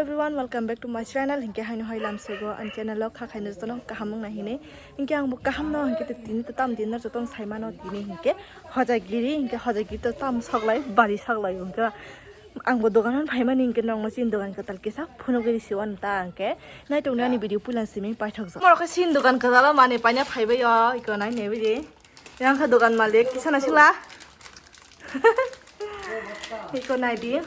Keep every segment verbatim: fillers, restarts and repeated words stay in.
Everyone, welcome back to my channel. Hinkhe haino hai lamsogo ani channel o kha khaino jotono kaham wngna hinwi. Hinkhe ang bo kaham no hinkhe tini to tam din no jotono sai mano tini hinkhe hojagiri hinkhe hojagiri to tam soklai bari soklai hinkhe ang bo dogan han phaimani hinkhe nongno chini dogan kwtal kisa phunugwi risi wano ta hinkhe naitok ni ani video puila simi paithok jak. Morok khe chini dogan kwtal o mani paina phaibai o iko nai naiwi di. Yang kha dogan malik kisa na sila. Iko nai di.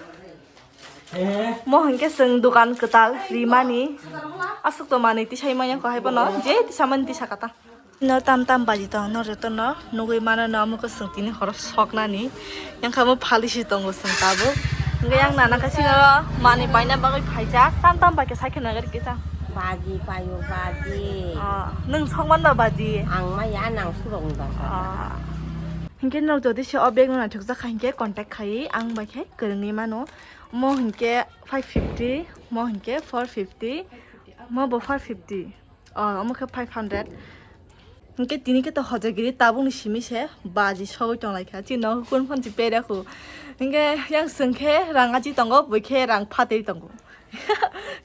Mo hinkhe chwng dogan kwtal rimani aswk to manwi tisai manya ko hai bono je tisamani tisa kata. No tam tam baji tong no joto no nugwi mano no amo kwchwng tini horo soknani yang kha mo phali si tongo chwng tabuk hinkhe yang nana kha sino manwi paina bagwi phaijak tam tam bai khe sai kheno gari kisa. Baji payo baji. Ah, nwng sokman ba baji? Ang maya nang surong da. Ah. Hinkhe nok jodi se o bag no naithok jakha hinkhe contact khai ang bai khe kwrwngwi mano. Mo hinkhe five fifty, mo hinkhe four fifty, mo bo four fifty. Oh, omo khe five hundred. Hinkhe tini khe to hojagiri tabukni simi se baji sogwi tonglaikha. Chini nogo kun phone si pera khu. Hinkhe yang chwng khe rang achi tongo, bui khe rang phatwi tongo.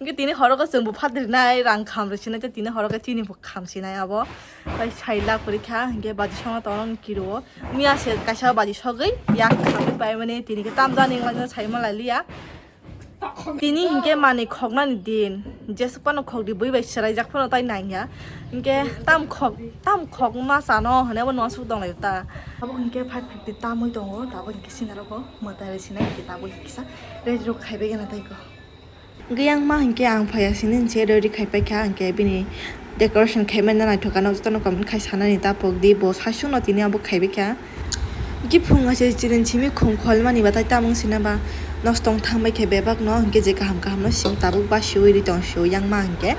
Hinkhe tini horo khe chwng bo phatrinai rang kham rwsinai tei tini horo khe chini bo khamsinai abo. Tai sai lak pori kha hinkhe baji songna tongna ni kiro. Miya se kaisa baji sogwi yak khamwi pai mani tini khe tamjani wnglaino sai malai liya. Tini hinkhe mani khoknani din, jesuk phano khokdi bui bai swraijak phano tai nangya. Hinkhe tam khok, tam khok ma chano hwnwi bo nuansuk tonglaio ta. Abo hinkhe five fifty tamwi tongo, tabuk hinkhe sinaro bo mwtai bai sinai hinkhe tabuk kisa ready rok khaibai gana tai ko. Hinkhe yang ma hinkhe ang phaiya sini hinse ready khaipai kha hinkhe bini decoration khaimani naithok ano jotono comment khai sanani ta pokdi bo saichung no tini abo khaibai kha. Hinkhe phung ase chiren simi khum kholmani batai tamung sina ba nosto wng thangbai khe bebak no hinkhe je kaham kaham no siyung tabuk ba siwi ri tong siyo yang ma hinkhe.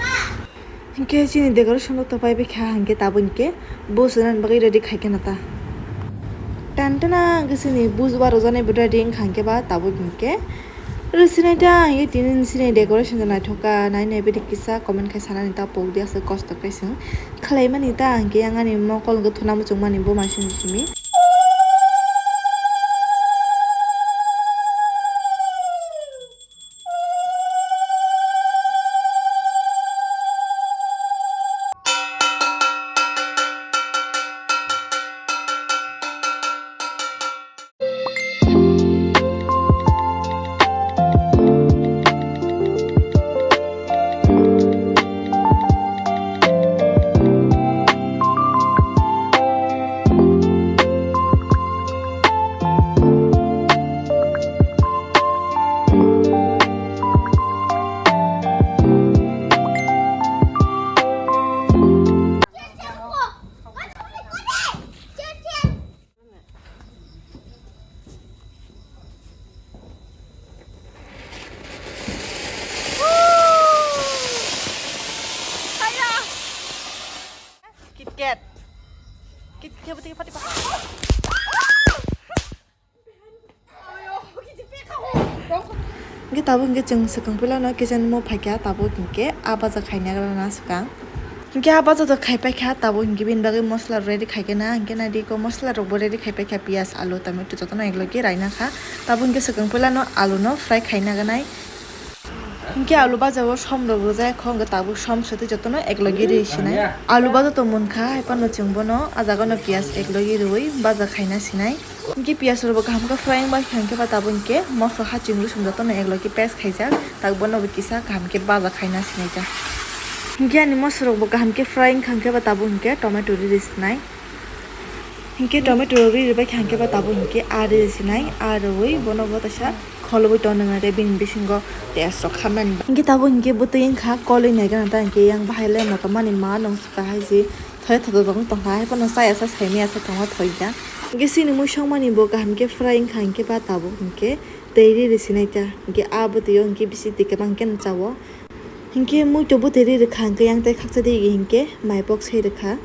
Hinkhe chini decoration no topai bai kha hinkhe tabuk hinkhe bo swnani bagwi ready khai khe nata. Tan tana hinkhe chini buj ba rwjaknai bo ready wngkha hinkhe ba tabuk hinkhe. Rwsinai ta, ang tini sini decoration da naithok kha, nai nai bini kisa comment khai sanani ta pok di aswk kosto khe chwng khlai mani ta, ang khe yang ani mokol hwnkhe thuna muchung mani bo mai simi simi. KitKat. Kit, kit, kit, kit, kit. Hwnkhe tabuk hwnkhe chwng swkang puilano kitchen mo phaikha tabuk hwnkhe ah baja khaina gana swkang. Hwnkhe ah baja to khaipaikha tabuk hwnkhe bini bagwi mosola ready khaikhe na hwnkhe naidi ko mosola rokbo ready khaipaikha piyaj alu tomato jotono eklogi rainakha tabuk hwnkhe swkang puilano aluno fry khaina ganai. Hinkhe alu baja o som rok rwjak kho, hinkhe tabuk som sotwi jotono eklogi rwi sinai. Alu baja to munkha, hai phano chwng bono ah jaga no piyaj eklogi rwi baja khaina sinai. Hinkhe piyaj rok bo kaham khe fry wng bai kha, hinkhe ba tabuk hinkhe mosla haching rosong jotono eklogi paste khaijak, tak bono bo kisa kaham khe baja khaina sinai jak. Hinkhe ani mosla rok bo kaham khe fry wng kha, hinkhe ba tabuk hinkhe tomato rwi rwi sinai. Hinkhe tomato rok rwi rwbaikha hinkhe ba tabuk hinkhe ah rwi sinai, ah rwi bono bo teisa kholobwi tong nang nai bini bisingo test rok khamnani. Hinkhe tabuk hinkhe bwtwi wngkha kolwi nai gana ta hinkhe yang bahai le motom mani ma nung swkha hai se thoi thotok tong tongkha hai phano chaya sa saimaya sa tongma thoi da. Hinkhe chini mui songmani bo kaham khe fry wngkha hinkhe ba tabuk hinkhe twi rwi rwi sinai ta hinkhe ah bwtwi o hinkhe bisi twi kwbang khe cha o. Hinkhe mui to bwtwi rwi rwkha, hinkhe yang tei khaksa digi hinkhe mai pok se rwkha.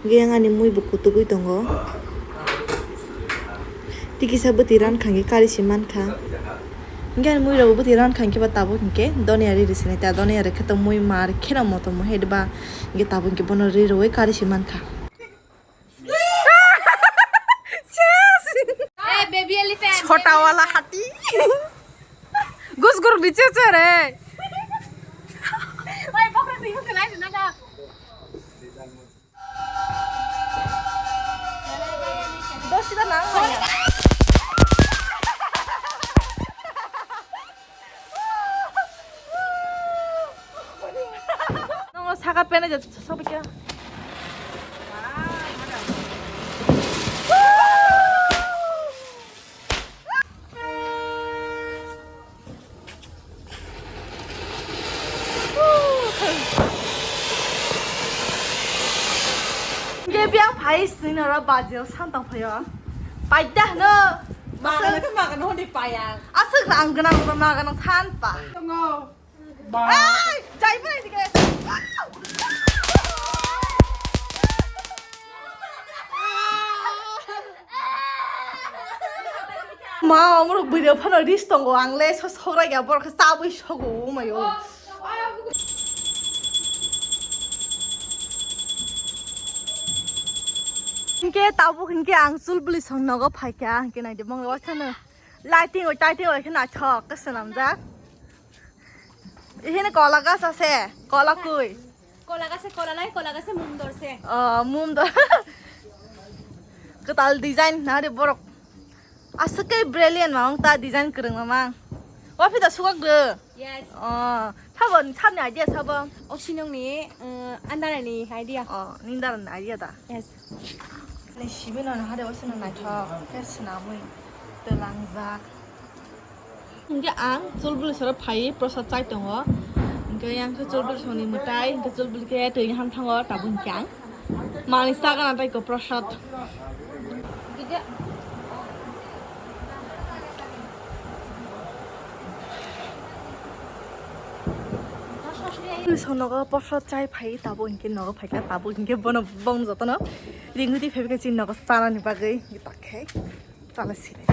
Hinkhe yang ani mui bo kutugwi tongo. Tei kisa bwtwi rankha hinkhe kari se mankha. Hinkhe ani mui rok bwtwi rankha hinkhe ba tabuk hinkhe donia rwi rwi sinai ta, donia rwkhe to mui mar kheno motom mo head ba hinkhe tabuk hinkhe bono rwi rwi kari se mankha. Hey, baby elephant. Chhota wala hati. Gus gur biche chare. Dosi da nang maya. Nongo saka pene je sobi kya. Ge biang phai sini ora bajil santang phayo. Paida no. Maga na maga no di payang. Asuk rang gana maga no san pa. Tongo. Ai, jai bai dige. Ma, omorok bwrwi phano ris tongo, ang le so sokrai ya, borok khe chabwi sogo, o mayo. Hinkhe tabuk hinkhe ang chul bwlwi song nogo phaikha, hinkhe naidi mong waisano lighting oi, tighting oi khe naithok khe swnamjak. Ihini kola gasa se, kola kui. Kola gase kola lai, kola gase mum dorse. Oh, mum dor. Kwtal design na de borok. Aswk khe brilliant ma wng ta design kwrwng ma mang. Wafi da sukak de. Yes. Oh, sabo sabni idea sabo. Osinong ni, uh, andara ni idea. Oh, nindara ni idea da. Yes. Ni sibi no hade osinong naithok. Khe swnamwi twlangjak. Hingke ang chulbuli soro phai prosad chai tongo. Hingke yang khe chulbuli songni mwtai, hingke chulbuli khe twi ham thango, tabuk hingke ang manwi chagana tai ko prosad. Sonogo prosad chai phai, tabuk hingke nogo phaikha, tabuk hingke bono bong jotono ringwi twi phaibaikha chini nogo chanani bagwi, hingke takhe chala sinai.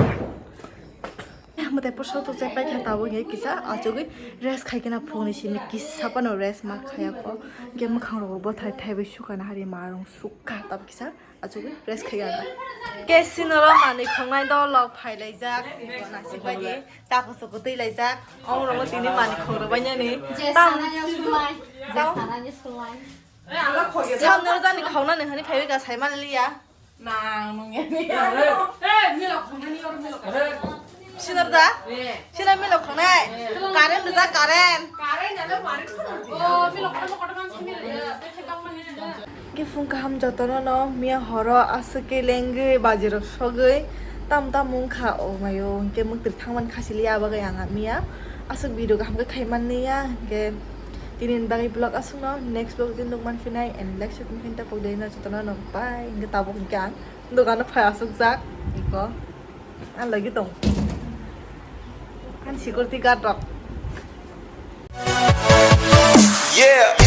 Mwtai prosad to chepai kha tabuk hingke kisa achugwi rest khai khe na phone ni simi kisa phano rest ma khaya kho. Hingke mwkhang rogo bwthai thaibai sukha na hari ma rung sukha tab kisa achugwi rest khai kha. Ke sinoro manwi khongnai do lok phai laijak. Nasik bai di takhuk suku twi laijak. Ong rogo tini manwi khong rwbai nani. Je tam sana ya sulmai. Je tam sana ya sulmai. Samno jani khongnani hani phaibai ka sai man liya. Nang nung ya ni. Eh, eh, milok khongnani oro milok. Sinor da? Eh. Sinor milok khongnai. Eh. Current da current. Current ada current. Oh, milok khongnani kotor man sini ya. Tete kang man ya. Hingke phung kaham jotono no miya horo aswk ke lengwi bajirok sogwi tam tam wngkha o mayo hingke mwktwi thangmani khasili ya bagwi ang miya aswk video kaham khe khai manliya hingke tini bagwi vlog aswkno next vlog din nukman phinai and like share comment kok dei no jotono no bye hingke tabuk hingke ang dogano phai aswk jak iko ang lagi tong ang security guard rok. Yeah.